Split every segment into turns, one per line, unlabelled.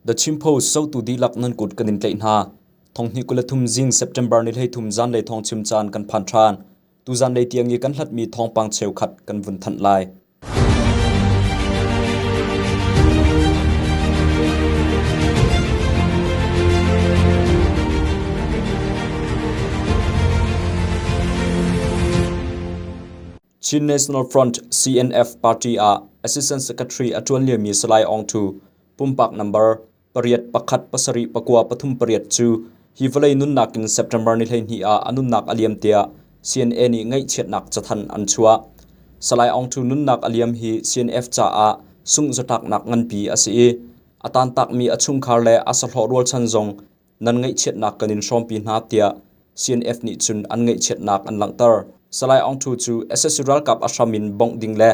The Chin Post zohtu dihlak nan kut kan in tlaih hna. Thonghnih 23 zing September ni 13 zanlei thawngchim caan kan phan ṭhan. Tu zanlei tiang i kan hlatmi thawngpang cheukhat kan vun thanh lai. Chin National Front CNF party ah Assistant Secretary a ṭuan liomi Salai Aung Thu pumpak number pariat pakhat pasarih pakua pathum pariat cu hi vawlei nunnak in September ni 12 ah a nunnak a liam tiah CNA nih ngaihchiatnak cathanh an chuah. Salai Aung Thu nunnak a liam hi CNF caah sungh-zatlaknak nganpi a si i a tantakmi a chungkhar le a sahlawh rualchan zong nan ngaihchiatnak kan in hrawmpi hna tiah CNF nih cun an ngaihchiatnak an langhter. Salai Aung Thu cu SSC ralkap a hram in bongh ding le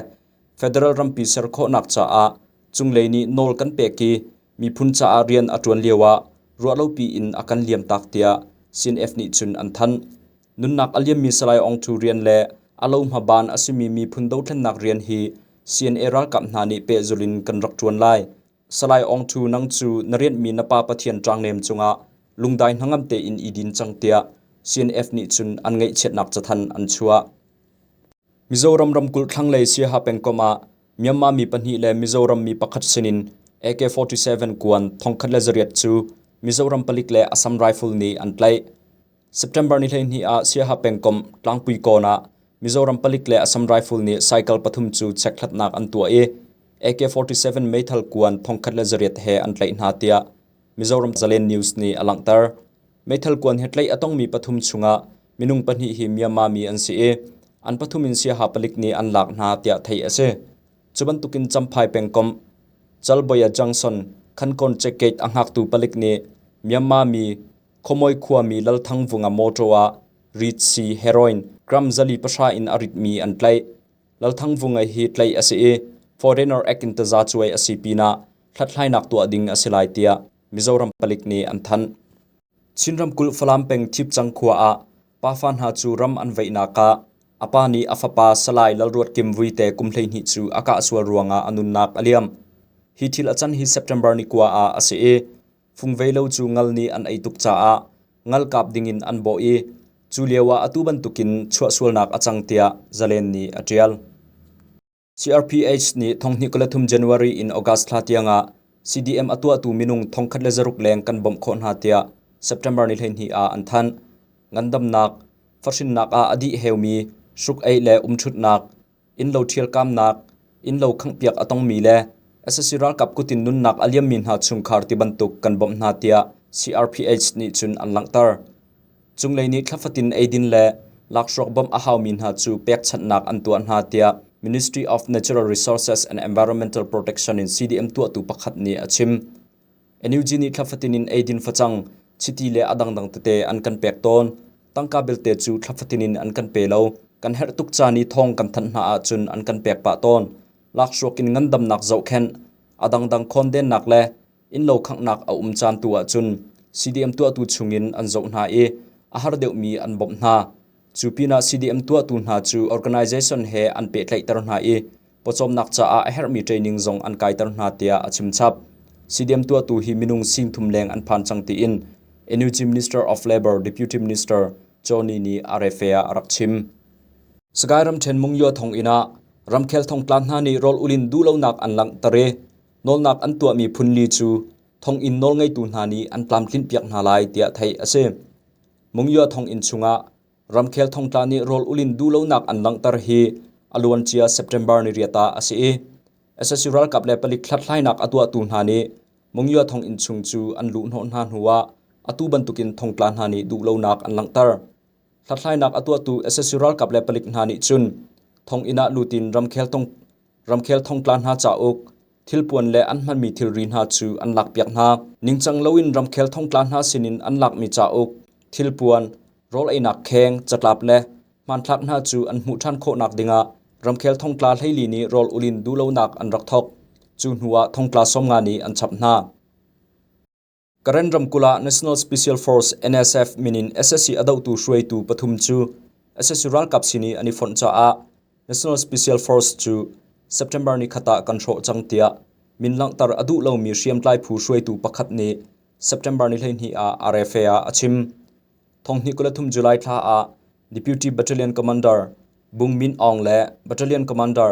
federal rampi ser khawhnak caah cunglei nih nawl kan pek i miphun caah rian a ṭuan lio ah ruahlopi in a kan liamtak tiah CNF nih cun an thanh. Nunnak a liammi Salai Aung Thu rian le a lohma ban a simi miphun dothlennak rian hi CNA ralkap hna nih pehzulh in kan rak ṭuan lai. Salai Aung Thu nang cu na rianhmi na pa Pathian ṭangnem cungah lungdai hnangam tein i din cang tiah CNF nih cun an ngaihchiatnak cathanh an chuah. Mizoram ramkulh thlanglei Siaha pengkomh ah Myanmar mi pahnih le Mizoram mi pakhat sinin AK-47 kuan thongkhat le zariat cu Mizoram palik le Assam Rifle nih an tlaih. September ni 12 ah Siaha pengkomh Tlangpui kawn ah Mizoram palik le Assam Rifle nih cycle pathum cu chekhlatnak an tuah i AK-47 meithal kuan thongkhat le zariat he an tlaih hna tiah Mizoram Zalen News nih a langhter. Meithal kuan he tlaih a tongmi pathum chungah minung pahnih hi Myanmar mi an si i an pathum in Siaha palik nih an lak hna tiah theih a si. Cu bantukin Champhai pengkomh Chalboya Junction Khankon checkgate a hngaktu palik nih Myanmar mi Khuamawi khuami Lalthangvunga mawṭaw ah ritsi heroin gram zali pahra in a ritmi an tlaih. Lalthangvunga hi tlaih a si i Foreigner Act in tazacuai a si pinah hlathlainak tuah ding a si lai tiah Mizoram palik nih an thanh. Chin ramkulh Falam peng Thipcang khua ah pafa hna cu ram an veihnak ah a pa nih a fapa Salai Lalruat Kim Vuite kum 12 cu a kah sual ruangah a nunnak a liam. Hi thil a can hi September ni kua ah a si i Fungvei lo cu ngal nih an ei tuk caah ngal kap dingin an bawh i cu lioah atu bantukin chuahsualnak a cang tiah Zalen nih a ṭial. CRPH nih thonghnih 23 January in August thla tiangah CDM a tuahtu minung 1600 leng kan bawmh khawh hna tiah September ni 12 ah an thanh. Ngandamnak, fahrinnak ah a dih heumi hruk-eih le umṭhutnak, innlo ṭhialkamnak, innlo khanghpiak a tongmi le sac ralkap kutin nunnak a liammi hna chungkhar ti bantuk kan bawmh hna tiah CRPH nih cun an langhter. Cunglei nih thlafatin eidin le lakhruak bawmh a haumi hna cu pekchanhnak an tuah hna tiah Ministry of Natural Resources and Environmental Protection in CDM tuahtu pakhat nih a chim. NUG nih thlafatin in eidin facang, chiti le a dangdang tete an kan pek tawn. Tangka belte cu thlafatin in an kan pe lo. Kan herh tuk caan i thawng kan thanh hna ahcun an kan pek pah tawn. Lakhruak in ngandamnak zohkhenh, a dangdang khawndennak le innlo khanghnak a um caan tu ahcun CDM tuahtu chungin an zoh hna i a har deuhmi an bawmh hna. Cu pinah CDM tuahtu hna cu organization he an pehtlaihter hna i pawcawmnak caah a herhmi training zong an kaiter hna tiah a chimchap. CDM tuahtu hi minung 30,000 leng an phan cang tiin NUG Minister of Labor Deputy Minister Johnny nih RFA ah a rak chim. Sagaing ramṭhen Mungyo thonginn ah ramkhel thongtla hna nih rawl ulin duhlonak an langhter i nawlnak an tuahmi phunli cu thonginn nawlngeitu hna nih an tlamtlinhpiak hna lai tiah theih a si. Mungyo thonginn chungah Ramkhel thongtla nih rawl ulin duhlonak an langhter hi a luancia September ni riat ah a si i sac ralkap le palik hlathlainak a tuahtu hna nih Mungya thonginn chung cu an luhhnawh hna hnuah atu bantukin thongtla hna nih duhlonak an langhter. Hlathlainak a tuahtu sac ralkap le palik hna nih cun thonginn ah lutin ramkhel thongtla hna cauk, thilpuan le an hmanmi thilri hna cu an lakpiak hna. Ningcang loin ramkhel thongtla hna sinin an lakmi cauk, thilpuan, rawl einak kheng, catlap le hmanthlak hna cu an hmuh ṭhan khawhnak dingah ramkhel thongtla 14 nih rawl ulin duhlonak an rak thawk. Cu hnuah thongtla 50 nih an chap hna. Karen ramkulh ah National Special Force NSF min in sac a dohtu hruaitu pathum cu sac ralkap sin i an i fonh caah National Special Force cu September nikhat ah kan hrawh cang tiah Min langhter a duh lomi hriamtlai phu hruaitu pakhat nih September ni 12 ah RFA ah a chim. Thonghnih 23 July thla ah Deputy Battalion Commander Bung Min Aung le Battalion Commander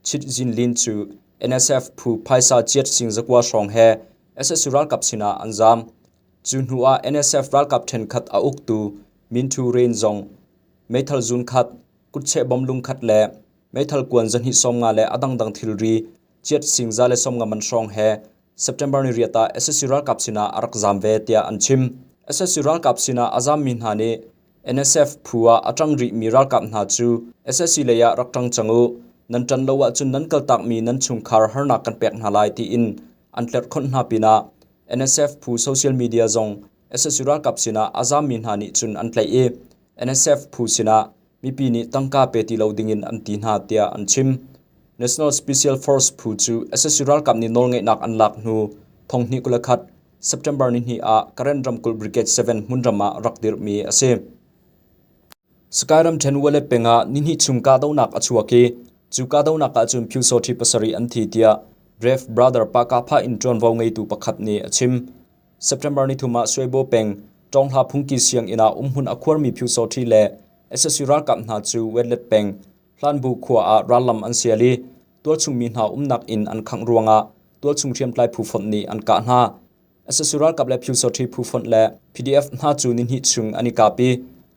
Chit Zin Lin cu NSF phu phaisa chiat sing zakua hrawng he SSU ralkap sinah an zaam. Cu hnu ah NSF ralkap ṭhenkhat a uktu Min Thu Ren zong meithal zun khat, kutcheh bom lung khat le meithal kuan zahnih sawmnga le a dangdang thilri chiat sing za le sawmnga man hrawng he September ni riat ah SSC ralkap sinah a rak zaam ve tiah an chim. SSC ralkap sinah a zaammi hna nih NSF phu ah a ṭang rihmi ralkap hna cu SSC lei ah rak ṭang cang u, nan ṭan lo ahcun nan kaltakmi nan chungkhar harnak kan pek hna lai tiin an tlerhkhonh hna pinah NSF phu social media zong SSC ralkap sinah a zaammi hna nih cun an tlaih i NSF phu sinah mipi nih tangka pe ti lo dingin an ti hna tiah an chim. National Special Force phu cu SSC ralkap nih nawlngeihnak an lak hnu thonghnih 21 September nihnih ah Karen ramkulh Brigade 7 hmunram ah rak dirhmi a si. Skyram ṭhen Walet peng ah nihnih chung kahdohnak a chuak i cu kahdohnak ahcun Pyusawṭhi pasarih an thi tiah Brave Brother Pakapha in ṭuanvo ngeitu pakhat nih a chim. September nithum ah Suaibo peng Ṭawnghla phungki sianginn ah umhmun a khuarmi Pyusawṭhi le SSU ralkap hna cu Wetlet peng Hlanbu khua ah rallam an sial i tualchung mi hna umnak inn an khangh ruangah tualchung hriamtlai phu fonh nih an kah hna. SSU ralkap le Pyusawṭhi phu fonh le PDF hna cu nihnih chung an i kap i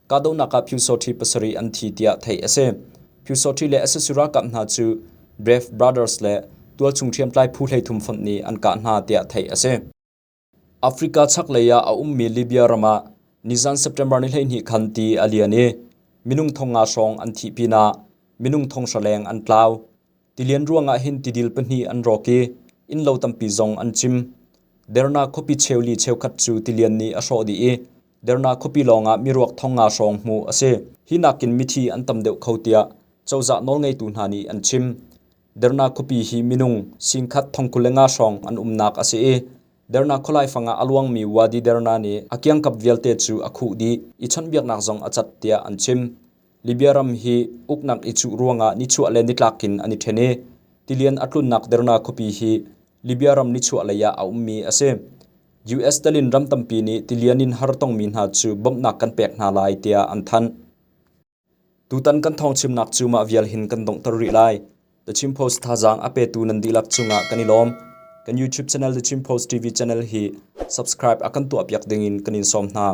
kahdohnak ah Pyusawṭhi pasarih an thi tiah theih a si. Pyusawṭhi le SSU ralkap hna cu Brave Brothers le tualchung hriamtlai phu 33 fonh nih an kah hna tiah theih a si. Africa chaklei ah a ummi Libya ram ah nizan September ni 12 khan ti a lian i minung 5,000 hrawng an thih pinah minung 5,000 leng an tlau. Tilian ruangah hin tidil pahnih an rawk i innlo tampi zong an cim. Derna khuapi cheuli cheukhat cu tilian nih a hrawh dih i Derna khuapi lawngah miruak 5,000 hrawng hmuh a si. Hi nakin mithi an tam deuh kho tiah cozah nawlngeitu hna nih an chim. Derna khuapi hi minung singkhat 25 hrawng an umnak a si i Derna khualaifang ah a luangmi Wadi Derna nih a kiangkap vialte cu a khuh dih i chawnhbiaknak zong a cat tiah an chim. Libya ram hi uknak i cuh ruangah nichuah le nitlak in an i ṭhen i tilian a tlunnak Derna khuapi hi Libya ram nichuah lei ah a ummi a si. US telin ram tampi nih tilian in har tongmi hna cu bawmhnak kan pek hna lai tiah an thanh. Tutan kan thawngchimnak cu mah vial hin kan donghter rih lai. The Chin Post thazaang a petu nan dihlak cungah kan i lawm. Kan YouTube channel The Chin Post TV channel hi subscribe a kan tuahpiak dingin kan in sawm hna.